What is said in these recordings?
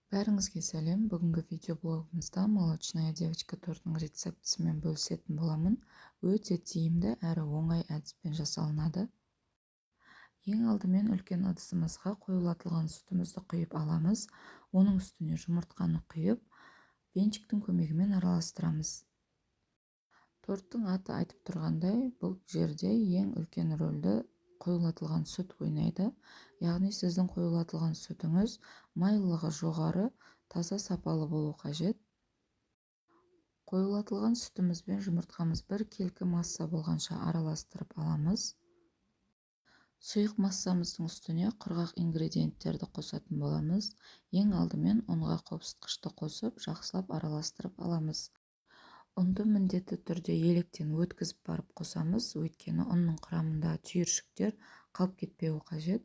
Бәріңізге сәлем! Бүгінгі видеоблогымызда «Молочная девочка» тортының рецептісімен бөлісетін боламын. Өте тиімді әрі оңай әдіспен жасалынады. Ең алдымен үлкен ыдысымызға қоюлатылған сүтімізді құйып аламыз. Оның үстіне жұмыртқаны құйып, венчиктің көмегімен араластырамыз. Торттың аты айтып тұрғандай, бұл жерде ең үлкен рөлді қоюлатылған сүт ойнайды. Яғни сіздің қоюлатылған сүтіңіз майлылығы жоғары, таза, сапалы болу қажет. Қоюлатылған сүтіміз бен жұмыртқамыз бір келкі масса болғанша араластырып аламыз. Сұйық массамыздың үстіне құрғақ ингредиенттерді қосатын боламыз. Ең алдымен ұнға қопсытқышты қосып, жақсылап араластырып аламыз. Ұнды міндетті түрде електен өткізіп барып қосамыз, өйткені ұнның құрамында түйіршіктер қалып кетпеуі қажет.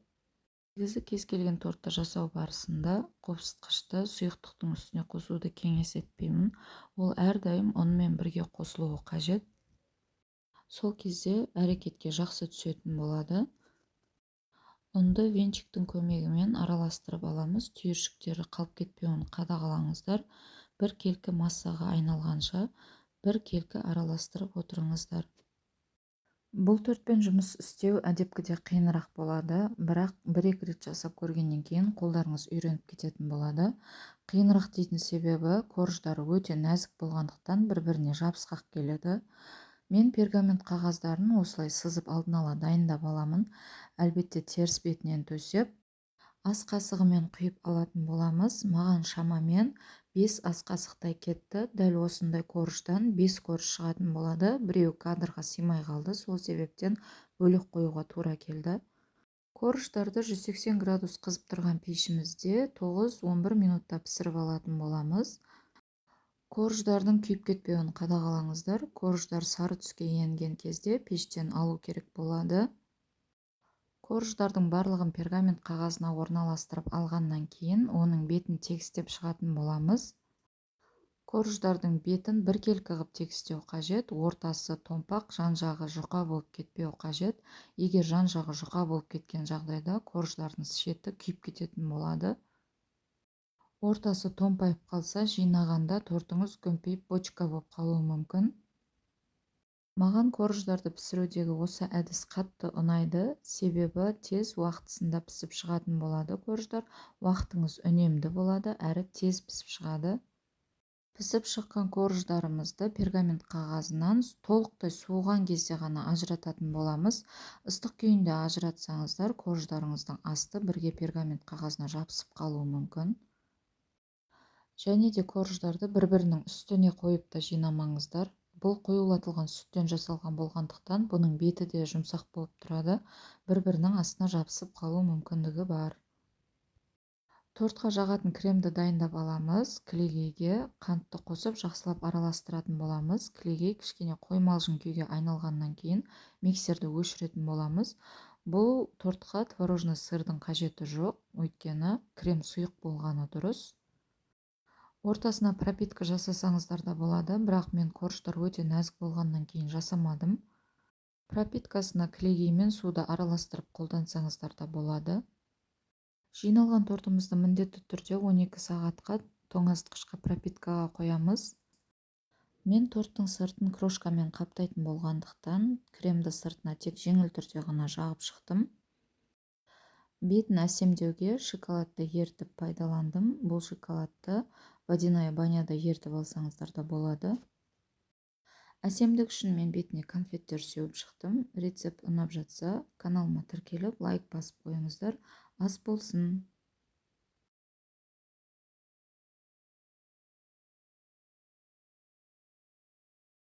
Негізі, кез келген тортты жасау барысында қопсытқышты сұйықтықтың үстіне қосуды кеңес етпеймін. Ол әрдайым ұнмен бірге қосылуы қажет. Сол кезде әрекетке жақсы түсетін болады. Ұнды венчиктің көмегімен араластырып аламыз. Түйіршіктері қалып кетпеуін қадағалаңыздар. Бір келкі массаға айналғанша бір келкі араластырып отырыңыздар. Бұл тортпен жұмыс істеу әдепкіде қиынырақ болады, бірақ бір-екі рет жасап көргеннен кейін қолдарыңыз үйреніп кететін болады. Қиынырақ дейтін себебі, корждары өте нәзік болғандықтан, бір-біріне жабысқақ келеді. Мен пергамент қағаздарын осылай сызып, алдын ала дайындап аламын. Әлбетте, теріс бетінен төсеп, ас қасығымен құйып алатын боламыз. Маған шамамен 5 ас қасықтай кетті. Дәл осындай корждан 5 корж шығатын болады. Біреуі кадрға сыймай қалды, сол себептен бөлек қоюға тура келді. Корждарды 180 градус қызып тұрған пешімізде 9-11 минутта пісіріп алатын боламыз. Корждардың күйіп кетпеуін қадағалаңыздар. Корждар сары түске енген кезде пештен алу керек болады. Корждардың барлығын пергамент қағазына орналастырып алғаннан кейін, оның бетін тегістеп шығатын боламыз. Корждардың бетін біркелкі қылып тегістеу қажет. Ортасы томпақ, жан жағы жұқа болып кетпеу қажет. Егер жан жағы жұқа болып кеткен жағдайда, корждардың шеті күйіп кететін болады. Ортасы томпайып қалса, жинағанда тортыңыз көмпиіп, бочка болып қалуы мүмкін. Маған корждарды пісірудегі осы әдіс қатты ұнайды, себебі тез уақытысында пісіп шығатын болады корждар. Уақытыңыз үнемді болады әрі тез пісіп шығады. Пісіп шыққан корждарымызды пергамент қағазынан толықтай суыған кезде ғана ажырататын боламыз. Ыстық күйінде ажыратсаңыздар, корждарыңыздың асты бірге пергамент қағазына жабысып қалуы мүмкін. Және де корждарды бір-бірінің үстіне қойып та жинамаңыздар. Бұл қоюлатылған сүттен жасалған болғандықтан, бұның беті де жұмсақ болып тұрады, бір-бірінің астына жабысып қалу мүмкіндігі бар. Тортқа жағатын кремді дайындап аламыз. Кілегейге қантты қосып, жақсылап араластыратын боламыз. Кілегей кішкене қоймалжың күйге айналғаннан кейін, миксерді өшіретін боламыз. Бұл тортқа творожный сырдың қажеті жоқ, өйткені крем сұйық болғаны дұрыс. Ортасына пропитка жасасаңыздар да болады, бірақ мен корждар өте нәзік болғаннан кейін жасамадым. Пропиткасына кілегей мен суды араластырып қолдансаңыздар да болады. Жиналған тортымызды міндетті түрде 12 сағатқа тоңазытқышқа пропиткаға қоямыз. Мен торттың сыртын крошкамен қаптайтын болғандықтан, кремді сыртына тек жеңіл түрде ғана жағып шықтым. Бетін әсемдеуге шоколадты ерітіп пайдаландым. Бұл шоколадты водяная баняда ерітіп алсаңыздар да болады. Әсемдік үшін мен бетіне конфеттер сеуіп шықтым. Рецепт ұнап жатса, каналыма тіркеліп, лайк басып қойыңыздар. Ас болсын!